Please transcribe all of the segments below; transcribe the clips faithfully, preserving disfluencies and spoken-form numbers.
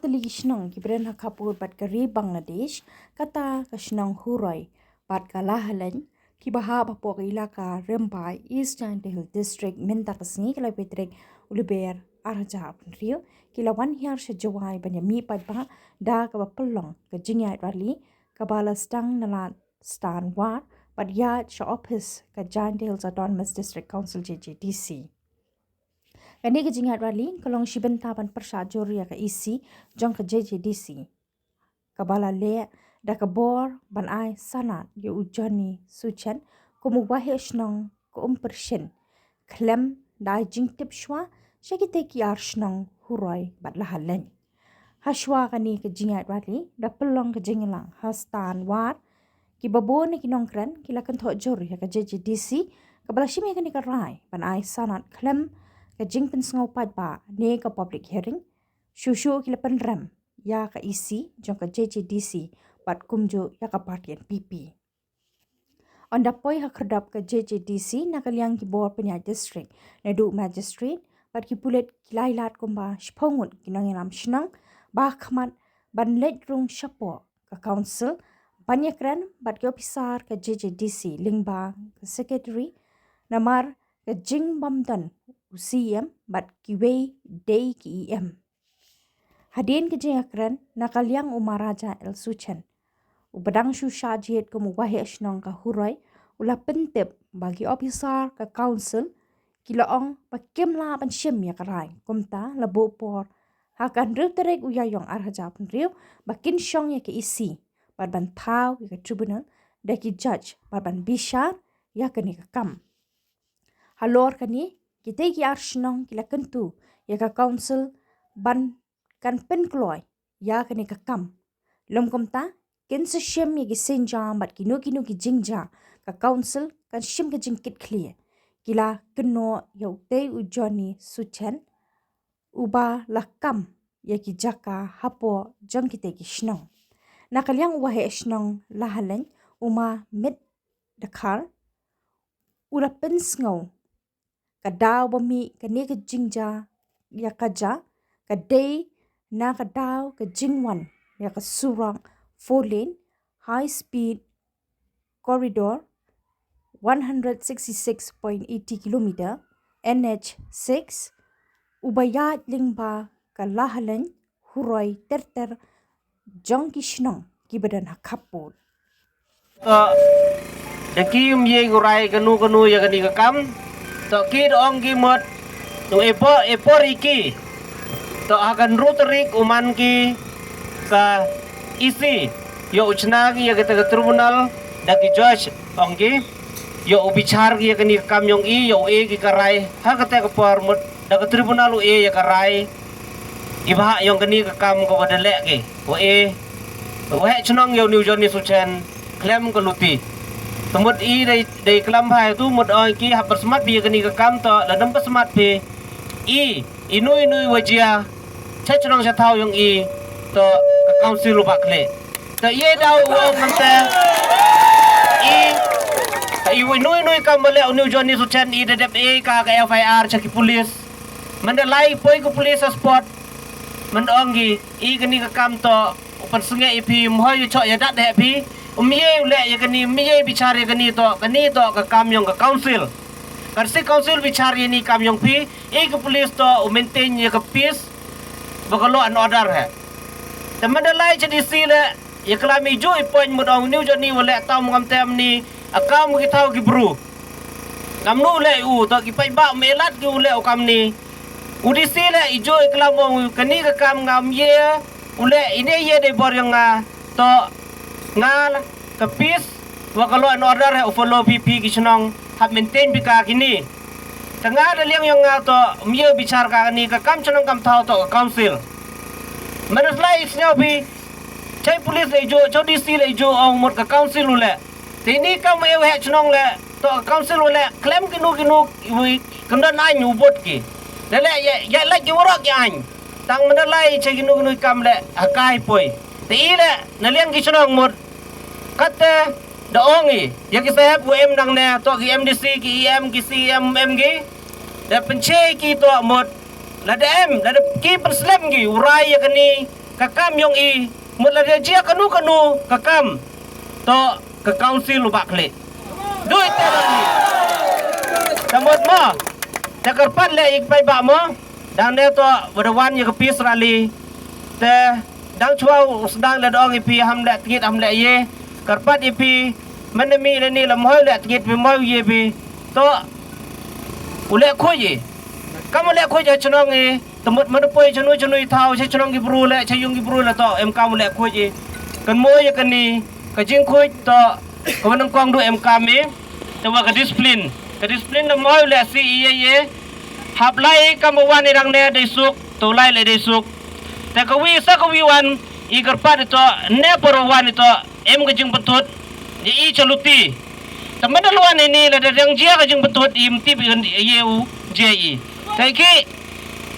Ki shnong kiba don ha khappud bad ka ri Bangladesh, kata ka shnong Huroi bad ka Lahaleiñ, kiba hap hapoh ka ilaka Rymbai, East Jaintia Hills District, mynta ka sngi ka laiphew tarik u Lber ar hajar arphew hynriew, ki la wan hiar sha Jowai ban ïa mih paidbah da kaba pynlong ka jingïaid rally kaba la sdang na lad Stan War bad ïaid sha ophis ka Jaintia Hills Autonomous District Council, J J D C. Kane ka jingïaid rally ka long shi bynta ban pyrshah jur ïa ka E C jong ka J J D C, kaba la leh da ka bor ban ai sanad ïa u Johnny Suchen kum u waheh shnong ka Umpershin, khlem da ai jingtip shuwa sha kita ki ar shnong Huroi bad Lahaleiñ. Hashwa kane ka jingïaid rally da pynlong ka jingïalang ha Stan War, kiba bun na ki nongkren ki la kynthoh jur ïa ka J J D C kaba la shim ïa kane ka rai ban ai sanad khlem ka jingpynsngew paidbah ne ka public hearing. Shuh shuh ki la pynrem ïa ka E C jong ka J J D C bad kumjuh ïa ka party N P P. Ynda poi ha khyrdop ka J J D C na ka liang ki bor pynïaid district, naduh magistrate bad ki pulit, ki la ïalad kumba shiphew ngut ki nongïalam shnong ba khmat ban leit rung shapoh ka council ban ïakren bad ki ophisar ka J J D C lyngba ka secretary, namar ka jingbym don u C E M bad kiwei de ki E M. Hadien ka jingïakren na ka liang u Maharaja L Suchen, uba dang shu shah jied kum u waheh shnong ka Huroi, u la pyntip ba ki ophisar ka council ki la ong ba kim lah ban shim ïa ka rai. Kumta la buh por ha ka hynriew tarik u Ïaïong ar hajar arphew hynriew ba kin shong ïa ka E C bad ban thaw ïa ka tribunal da ki judge bad ban bishar ïa kane ka kam. Halor kane, kita ki ar shnong ki la kyntu ïa ka council ban kan pynkloi ïa kane ka kam. Lym kumta, kin sa shim ïa ki sienjam bad kino kino ki jingjia, ka council kan shim ka jingkitkhlieh. Ki la kynnoh ïa utei u Johnny Suchen, uba la kam ïa ki jaka hapoh jong kitei ki shnong. Na ka liang u waheh shnong Lahaleiñ, u Ma Mit Dkhar, u la pynsngew ka daw ba mih kane ka jingjia ïa ka jia ka dei na ka daw ka jingwan ïa ka surok four lane high speed corridor one hundred sixty-six point eighty kilometer, N H six, uba ïaid lyngba ka Lahaleiñ, Huroi ter ter jong ki shnong kiba don ha khappud. To da kim ïeng u rai kano kano ïa kane ka kam. To ki da ong ki mut, to e por, e por ïa ki. To ha ka hynriew tarik u man ki ka E C, ïoh u chna ki ïa kata ka tribunal da ki judge, ong ki. Ïoh u bichar ki ïa kane ka kam jong i, ïoh u e ki ka rai ha kata ka por, mut da ka tribunal u e ïa ka rai. I bhah jong kane ka kam kaba da leh ki, u e, u waheh shnong ïa une u Johnny Suchen khlem ka luti. Te mut i dei, dei klam bha ïa tu, mut ong ki hap pyrsmat phi ïa kane ka kam, to lada ym pyrsmat phi, i, ino ino i wa jia sha shnong sha thaw jong i, to ka council u bah khlieh. To i daw u ong mynta, i, i ino ino i kam ba leh une u Johnny Suchen, i da dep e ka, ka F I R sha ki police. Mynta lai poi ka police ha spot. Mynta ong ki, i kane ka kam to u pynsngew ïa phi, ym hoi ïa choh ïa dat heh phi. Um ye u leh ïa kane, um ye bichar ïa kane, to kane to ka kam jong ka council. Ka ri council bichar ïa kane kam jong phi, i ka police to u maintain ïa ka peace bad ka law and order heh. Te mynta lai sha D C leh, ïa klam i juh i point, mut ong une u Johnny wa leh tam ngam tem ni, a kam ki thaw ki bru. Ngam nu leh u, to ki paidbah me lad ki u leh u kam ni. U D C leh i juh i klam, ong kane ka kam ngam ye u leh, ine ye dei bor jong nga. To nga ka peace wa ka law and order heh u follow phi, phi ki shnong hap maintain phi ka kine. Te nga da liang jong nga to ym ye bichar ka kane ka kam shnong kam thaw, to ka council. Mynta lai i sngew phi, chai police leh i juh, chai D C leh i juh, ong mut ka council u leh. Te ini kam e u heh shnong leh, to ka council u leh, khlem kino kino, iwi, kam don aiñ u bud ki. Da leh ïa, ïa leh ki warok ïa aiñ. Tang mynta lai chai kino kino kam leh, ha kai poi. Te i leh, na liang ki shnong mut. Kata, da ong i, ïa ki sahep u em nangne, to ki M D C, ki E M, ki C E M, em ki. Da pynche ki to mut. Lada em, lada ki pynslem ki, u rai ïa kane, ka kam yong i, mut la da jia kanu kanu ka kam, to ka council u bah khlieh. Dui te dang i. Te mut mo, te kyrpad leh i paidbah mo, dang ne to wa da wan ya ka peace rally. Te dang chwa u sdang leh da ong i phi ham leh tngit ham leh ye, kyrpad i phi, man ne mi ne ni la mhoi leh tngit phi mhoi ye phi, to u leh khuid i. Kam u leh khuid ya chnong i, te mut man poi chanu chanu i thaw cha chnong ki bru leh cha yung ki bru leh to em kam u leh khuid i. Kan mo ya kani ka jingkhuid to ka wa nang kong du em kam i. Te wa ka discipline, ka discipline da mhoi leh si i ye ye. Hap lai kam wa wan i dang ne dei suk, to lai leh dei suk. Te ka wi sa ka wi wan i kyrpad i to, ne por wa wan i to em ka jingpyntut ya i cha luti. Te man da la wan i ni la da dang jia ka jingpyntut i mtip i ye u jia i. Te ki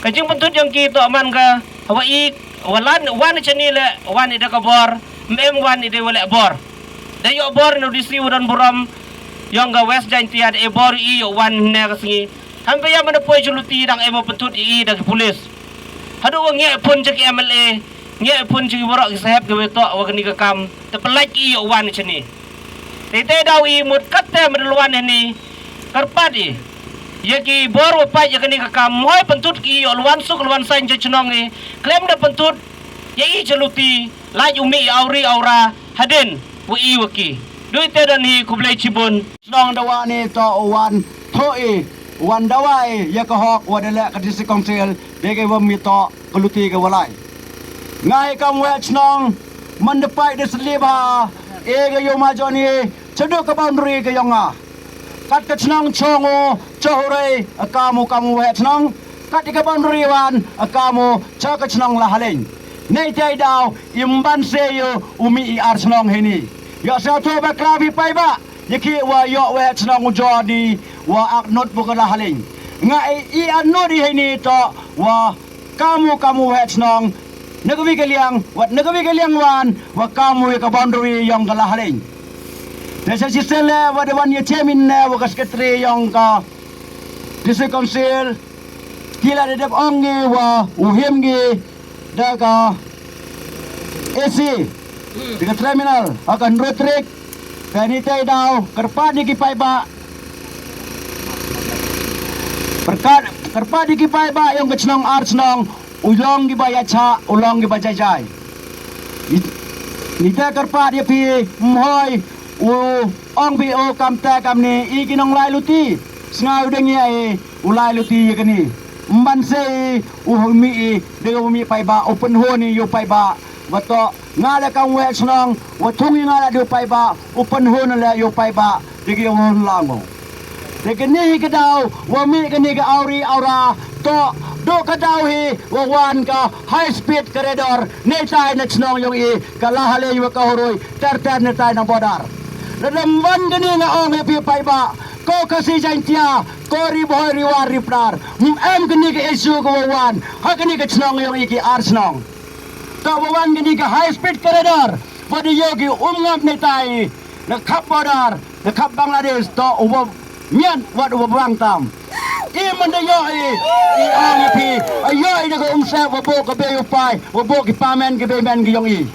ka jingpyntut yong ki to man ka hawa i wa lan wan i cha ni leh wan i da ka bor, mem wan i da wa leh bor. Da yoh bor no D C u don burom yong ka West Jaintia da e bor i yoh wan ne ka sngi. Ham ba ya man poi cha luti dang em pyntut i da ki pulis. Haduh wa ngi phun cha ki M L A, ngi phun cha ki warok ki sahep ki wa to wa kani ka kam, te pynlait i yoh wan i cha ni. Te te daw i mut kat te man da la wan i ni, kyrpad i ya ki bor wa pait ya kani ka kam, mhoi pyntut ki yoh la wan suk la wan sain cha chnong i, klem da pyntut ya i cha luti, lait u mih i awri awra hadien wa i wa ki. Dui te dang i, khublei chibun. Chnong dawa ni to u wan thoh i, u wan dawa i ya ka hok wa da leh ka District Council, de ke wa mi to ka luti ka wa lai. Ngai kam weh chnong, man da pait da slip ha e ka yoh ma jong i, cha du ka boundary ka yong nga. Kat ka chnong chong u cha hurei, a kam u kam u weh chnong. Kat ka boundary wan, a kam u cha ka chnong Lahaleiñ. Nei te daw im ban se yoh u mih i ar chnong hini. Yoh sa to ba kla bi paidbah ya ki wa yoh weh chnong u jor di wa ak not bu ka Lahaleiñ. Nga i, i ak not i hini to wa kam u kam u weh chnong. Na ka wi ka liang, wat na ka wi ka liang wan, wa kam u ya ka boundary yong ka Lahaleiñ. Te sa shisien leh wa da wan ya chairman ne wa ka secretary yong ka District Council. Ki la da dep ong ngi wa u him ngi da ka A C, da ka terminal, ha ka hynriew tarik. Te ni te daw kyrpad i ki paidbah. Kyrpad, kyrpad i ki paidbah yong ka chnong ar chnong, u long ki ba ya cha, u long ki ba jai jai. Ni, ni te kyrpad ya phi, mhoi u ong phi u kam te kam ni, i ki nong lai luti. Sngaw dang ya i u lai luti ya kani. Mban se i u mih i, de u mih paidbah, u pynhun i yoh paidbah. Wa to nga leh kam weh chnong, wa thung i nga leh de u paidbah, u pynhun leh yoh paidbah, de ki hun lang u. Te kani hi ka daw wa mih kani ka awri awra, to du ka daw hi wa wan ka high speed corridor, nei tai na chnong yong i, ka Lahaleiñ wa ka Huroi, ter ter nei tai na border. Lada ym wan kani nga ong ya phi paidbah, ko Khasi Jaintia, ko Ri Bhoi, Ri War, Ri Pnar, ym em kani ka issue ka wa wan ha kani ka chnong yong i ki ar chnong. To wa wan kani ka high speed corridor, wa da yoh ki um ngap nei tai na khap border, na khap Bangladesh, to u wa miat wat u wa bang tam. I man da yoh i, i ong i phi, a yoh i da ka um sep wa buh ka bei u pai, wa buh ki pamen ki bei men ki yong i.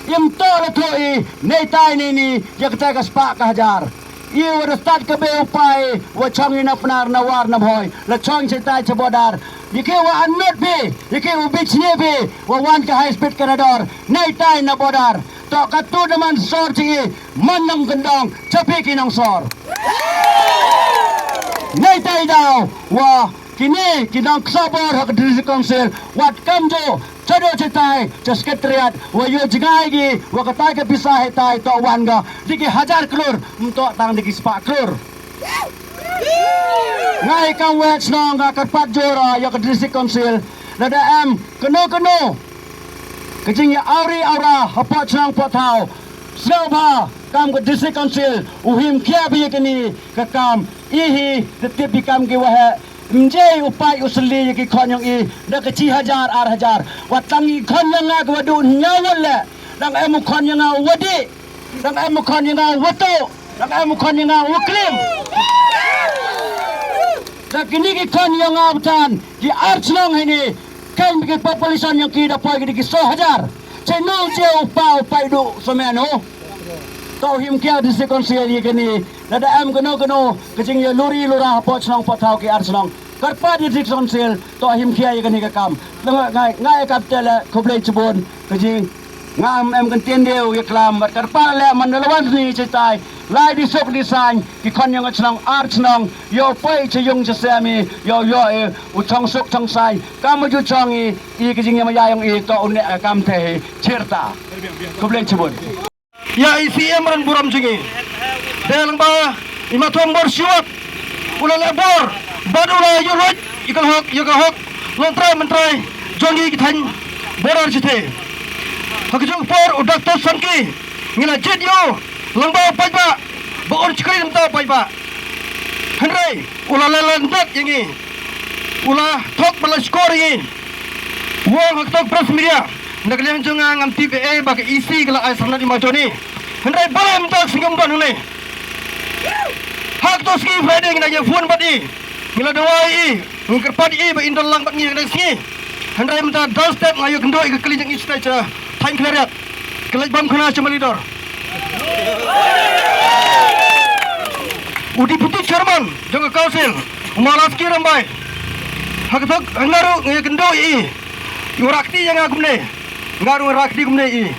Im to la thoh i, nei tai ni ni, ya ka tai ka spah ka hajar. I wa da start ka bei u pai, wa chong i na Pnar na War na Bhoi, la chong cha tai cha border. Ya ki wa anut phi, ya ki wa bich ni phi, wa wan ka high speed corridor, nei tai na border. To ka tu da man sor chi i, man nang kendong, cha phi ki nang sor. Nei tai daw, wa kini ki nang ksa bor ha ka District Council, wat kam jo, cha do cha tai, cha secretariat, wa yoh jngai ki, wa ka tai ka pisa he tai, to wan ga, di ki hajar klur, ym to tang di ki spah klur. Ngai kam weh chnong nga kyrpad jora ya ka District Council, lada em kano kano ka jingya awri awra hapoh chnong poh thaw, sngewbha kam ka District Council u him khia bha ya kani ka kam. I hi da tip i kam ki waheh, ym je u pait u sli ya ki khon yong i da ka chi hajar ar hajar. Wat tang i khon yong nga ka wa du nyaw le, dang em u khon yong nga u wa di. Dang em u khon yong nga u wa tu. Dang em u khon yong nga u wa klim. Da kini ki khon yong nga btan, ki ar chnong hini, Khein ba ki population yong ki da poi ki da ki so hajar. Cheno che u pa u pai du so meno. To him kia district council ye kani. Lada em kano kano ka jing ye luri lura hapoh chnong poh thaw ki ar chnong. Kyrpad ye district council to him kia ye kani ka kam. Ngai ngai kap tele khublei chibun ka jing. Ngam em kan tien deu ye klam bat kyrpad le man da lawan ni chitai. Lai di sok di sain ki khon yong chnong ar chnong. Yo poi che yong che semi yo yo e u chong sok chong sain. Kam ju chong i i ki jing yama ya yong i to une kam te chirta. Khublei chibun. Ya i C M ran buram jing i. De lang ba i ma thong bor siwat. Ula le bor. Bad ula yu roj i kal hok yu ka hok. Long trai man trai jong i ki thang. Borar chithe. Hak jong por u doctor Sanki. Ngila jet yo. Lang ba paj ba. Ba or chikri lam ta paj ba. Henry. Ula le lan dat yang i. Ula thok ba la skor yang i. Wong hak thok press media. Nak liang jong nga ngam tip e ba ka E C ka la ai sanad i ma Johnny. Henry ba la em tak singam ban hune. Hak to ski Friday ngina ye phone bat i. Ngila dawai i. Ngkar pat i ba indon lang bat ngi ngina ski. Henry mata dal step ngayo kendo i ka kali jang i stage. Thank you. Kelej bam khana cha Malidor. U deputy chairman jong ka council, u Malaski Rambai. Hakatok ngaru ngi kendo i. U rakti yang aku ne. Ngaru rakti kumne i.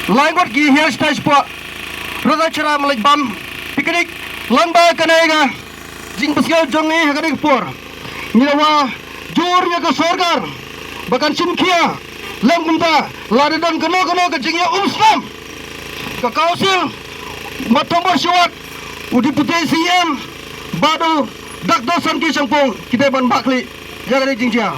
Lai ngot gi hias tai spo. Rata chara malaj bam. Picnic lang ba kanai ga. Jing besial jong ngi ha ka dei ka por. Ngi la wa jur ïa ka sorkar ba kan shim khia lem kumta lada don kano kano ka jingïa um slam. Ka council, Mat Thombor Shiwat, u deputy C M, bad u Doctor Sanki Shangpung, kita ban bakli ïa ka dei jingjia.